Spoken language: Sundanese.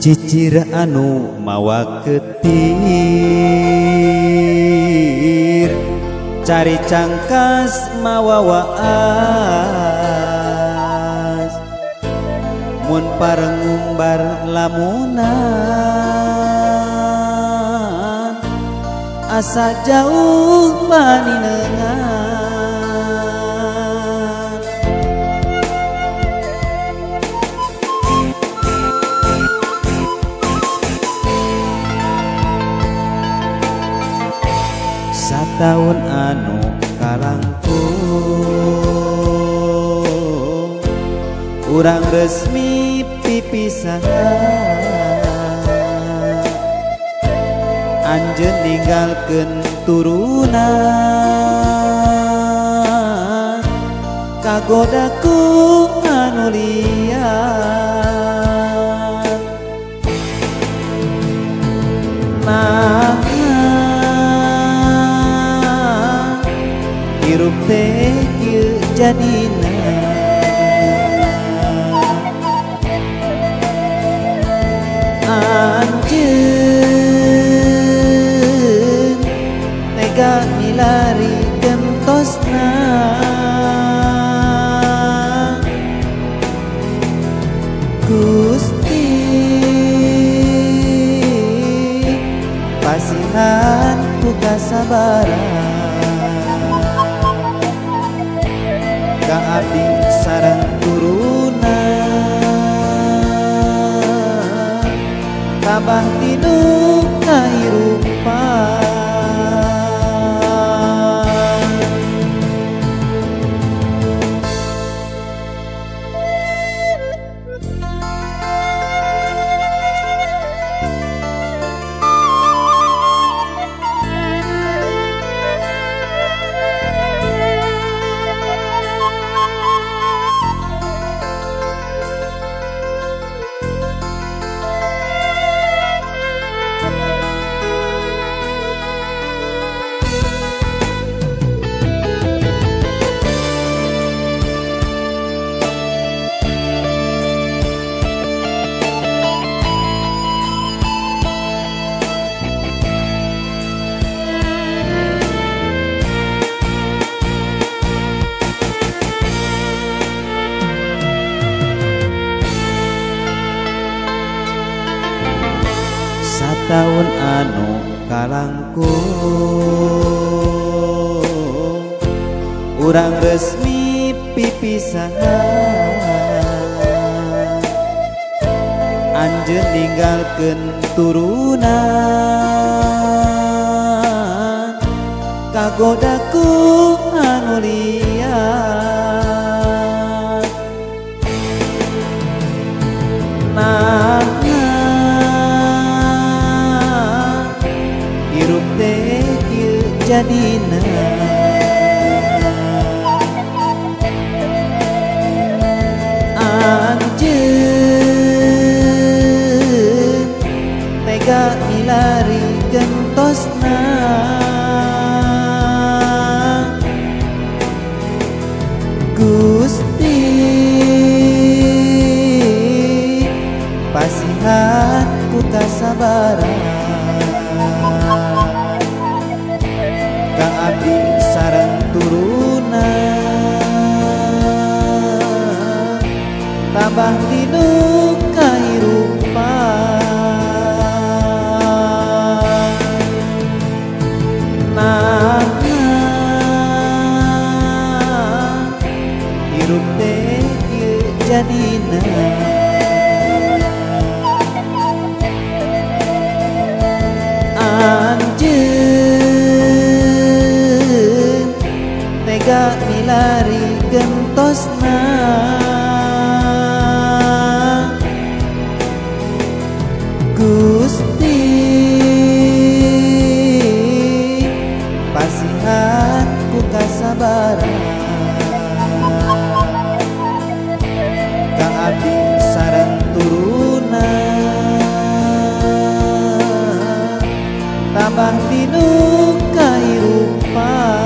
Cicir anu mawa ketir, cari cangkas mawa waas, mun parengumbar lamunan, asa jauh maninengan. Sataun anu kalangkung urang resmi pipisahan, anjeun ninggalkeun turunan, kagoda ku anu lian. Nah, hirup teh kieu jadina, anjeun tega milari gentosna, Gusti pasihan ku kasabaran, ka abdi sareng turunan, tabah tinu kahirupan. Sataun anu kalangkung urang resmi pipisahan, anjeun ninggalkeun turunan, kagoda ku anu lian. Nah, hirup teh kieu jadina, anjeun tega milari gentosna, Gusti pasihan ku kasabaran, ka abdi sareng turunan, tabah tinu kahirupan. Nah, hirup teh kieu jadina, anjeun tega milari gentosna, Gusti pasihan ku kasabaran, ka abdi sareng turunan, tabah tinu kahirupan.